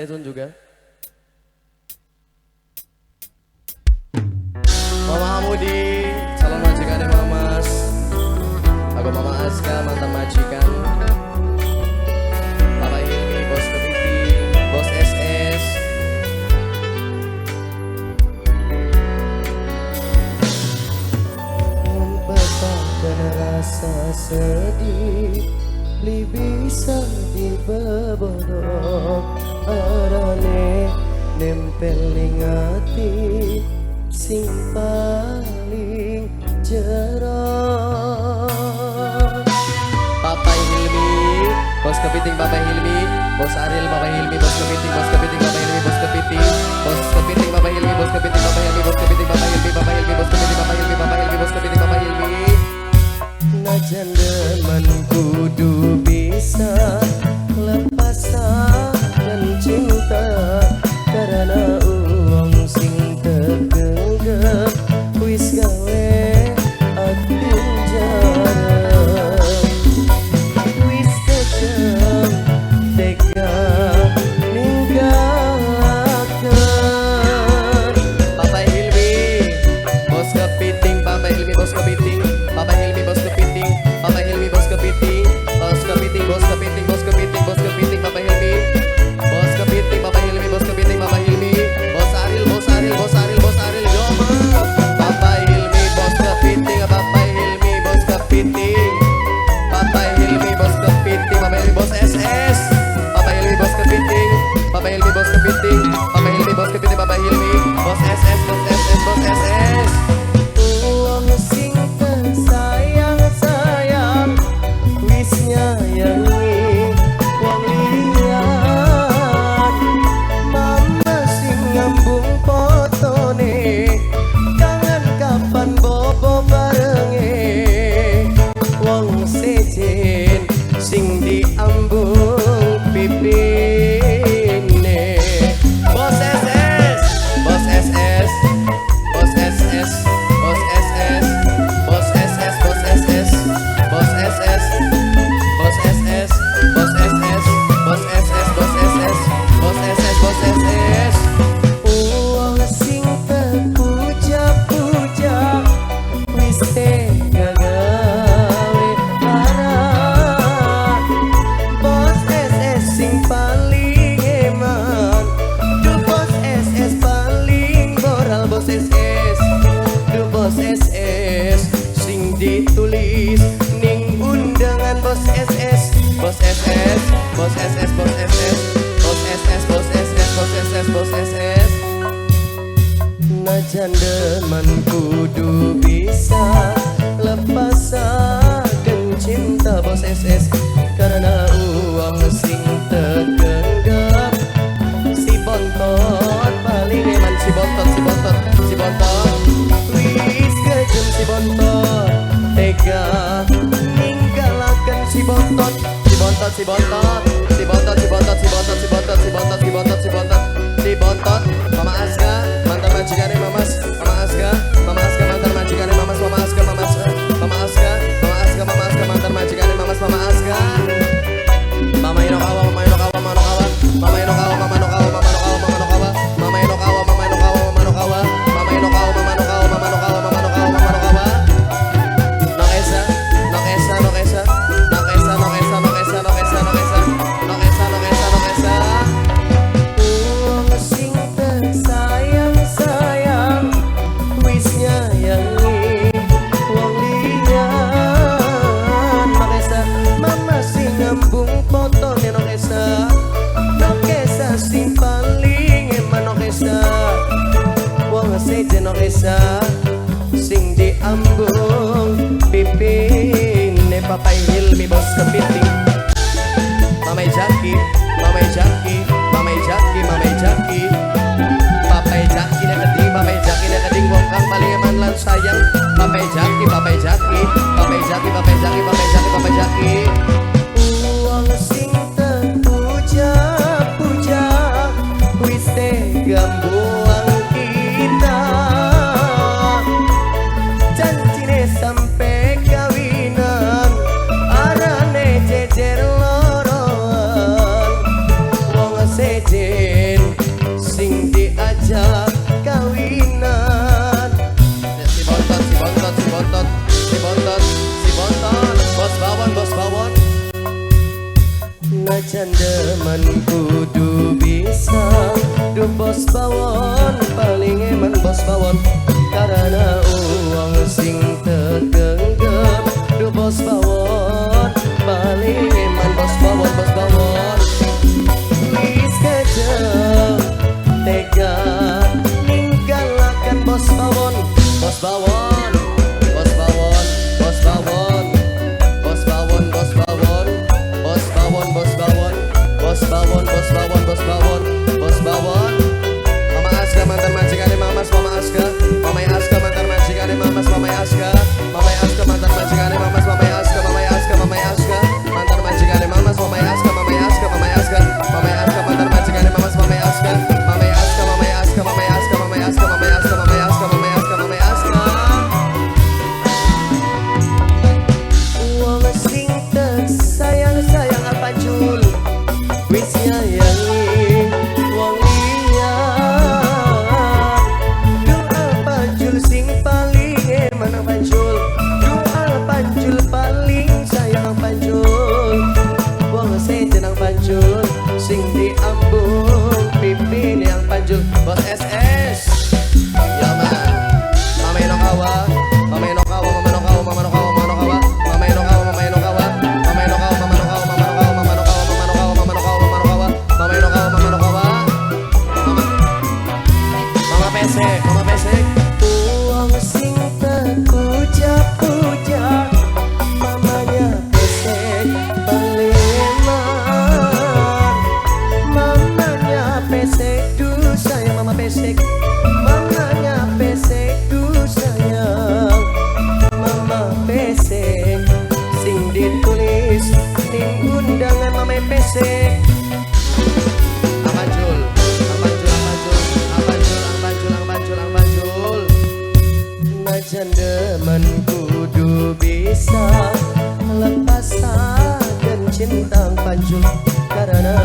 Stay juga. Mama Amudi, calon majikannya Mamas. Aku Mama Azka, mantan majikan. Papa Hilmi, bos kepiting, bos SS. Membesarkan rasa sedih, li bisa dibebodok. Arane nempel ning ati sing paling jero. Papa Hilmi, bos kepiting, Papa Hilmi, bos Ariel, Papa Hilmi, bos kepiting, Papa Hilmi, bos kepiting, bos kepiting, Papa Hilmi, bos kepiting, Papa Hilmi, bos kepiting, Papa Hilmi, Papa Hilmi, bos kepiting, Papa Hilmi, Papa Hilmi, bos kepiting, Papa Hilmi. Najan demen kudu bisa lepasan cinta karena uang sing tergenggam wis gawe ati jarang, wis kejam tega ninggalkan. Papa Hilmi, bos kepiting, Papa Hilmi, bos kepiting, Papa Hilmi, bos kepiting, Papa Hilmi, bos kepiting, bos kepiting, bos kepiting, bos kepiting, bos kepiting, Papa Hilmi, bos kepiting, Papa Hilmi, bos kepiting, Papa Hilmi, bos Ariel, bos Ariel, bos Ariel, bos Ariel, yo Papa Hilmi, bos kepiting, Papa Hilmi, bos kepiting, Papa Hilmi, bos kepiting, Papa Hilmi, bos SS, Papa Hilmi, bos kepiting, Papa Hilmi, bos kepiting, Papa Hilmi, bos kepiting, Papa Hilmi, bos SS, bos SS, bos SS. Uang sing tersayang-sayang wis nyayangi wong liyan, mama sing ngambung potone kangen kapan bobo barenge, wong sejen sing diambung pipine. Bos SS, bos SS, bos SS, bos SS, bos SS, bos SS, bos SS, bos SS, bos SS, bos SS, bos SS, bos SS, bos SS. Uang sing terpuja-puja wis tega gawe lara. Bos SS sing paling eman, duh bos SS paling moral, bos SS, duh bos SS sing ditulis ning undangan, bos SS, bos SS, bos SS, bos SS, bos SS, bos SS, bos SS, bos SS. Najan demen kudu bisa lepasaken cinta bos SS karena uang sing tergenggam. Si bontot paling eman, si bontot, si bontot, si bontot wis kejem, si bontot tega ninggalaken si bontot, si bontot, si bontot, si bontot, si bontot, si bontot, si bontot, si bontot, si bontot, si bontot, si bontot. Mama Azka, mantan majikane Mamas, Mama Azka, Mama Azka mantan majikane Mamas, Mama Azka, Mama Azka, Mama Azka, Mama Azka, Mama Azka mantan majikane Mamas, Mama Azka. Mama Inokawa, Mama Inokawa, Mama Inokawa, Mama Inokawa, Mama Inokawa, Mama Inokawa, Mama Inokawa, Mama Inokawa, Mama Inokawa, Mama Inokawa, Mama Inokawa, Mama Inokawa, Mama Inokawa, Mama Inokawa, Mama Inokawa. Nokesa, Nokesa, Nokesa, Nokesa, Nokesa, Nokesa, Nokesa, Nokesa, Nokesa, Nokesa, Nokesa. Uang sing tersayang-sayang wis nyayangi wong liyan. Nokesa, mama sing ngambung potone Nokesa, Nokesa sing paling eman Nokesa, wong sejen Nokesa sing diambung pipine. Papa Hilmi, bos kepiting, Mama Jaki, Mama Jaki, Mama Jaki, Mama Jaki, Papa Jaki nek keding, Papa Jaki nek keding, wong kang paling eman lan sayang. Papa Jaki, Papa Jaki, Papa Jaki, Papa Jaki, Papa Jaki, Papa Jaki. Uang sing terpuja-puja wis tega buang kita, janjine sampe kawinan arane jejer loroan, wong sejen Bos Bawon paling eman Bos Bawon, karena uang sing tegenggam. Duh Bos Bawon paling eman Bos Bawon, Bos Bawon wis kejam tega ninggalakan Bos Bawon, Bos Bawon, Bos Bawon, Bos Bawon, Bos Bawon, Bos Bawon, Bos Bawon, Bos Bawon, Bos Bawon, Bos Bawon, Bos Bawon, Bos Bawon. Mama Aska mantan majikane Mamas, Mama Aska, Mama Aska mantan majikane Mamas, Mama Aska, Mama Aska mantan majikane Mamas, Mama Aska, Mama Aska, Mama Aska mantan majikane Mamas, Mama Aska, Mama Aska, Mama Aska, Mama Aska mantan majikane Mamas, Mama Aska, Mama Aska, Mama Aska, Mama Aska, Mama Aska, Mama Aska, Mama Aska, Mama Aska, Mama Aska. Wong sing tek sayang-sayang apa jul wis nyayangi wong liya. Doa Pancul sing paling eman Pancul, doa Pancul paling sayang Pancul, wong sejenang Pancul sing diambung pipine yang Pancul. Bos SS ya man. Mama Enokawa, Mama Enokawa, Mama Enokawa, Mama Enokawa, Mama Enokawa, Mama Enokawa, Mama Enokawa, Mama Enokawa, Mama Enokawa, Mama Enokawa, Mama Enokawa, Mama Enokawa, Mama Enokawa, Mama Enokawa, Mama Enokawa, Mama Enokawa, Mama Mama Pesek, Mama Pesek. Uang sing terpuja-puja, mamanya Pesek Paleman, mamanya Pesek du sayang, Mama Pesek, mamanya Pesek du sayang, Mama Pesek sing ditulis ning undangan Mama Pesek. Ang Pancul, ang Pancul, ang Pancul, ang Pancul, ang Pancul, ang Pancul, ang Pancul. Najan demen kudu bisa lepasaken cinta Pancul, karena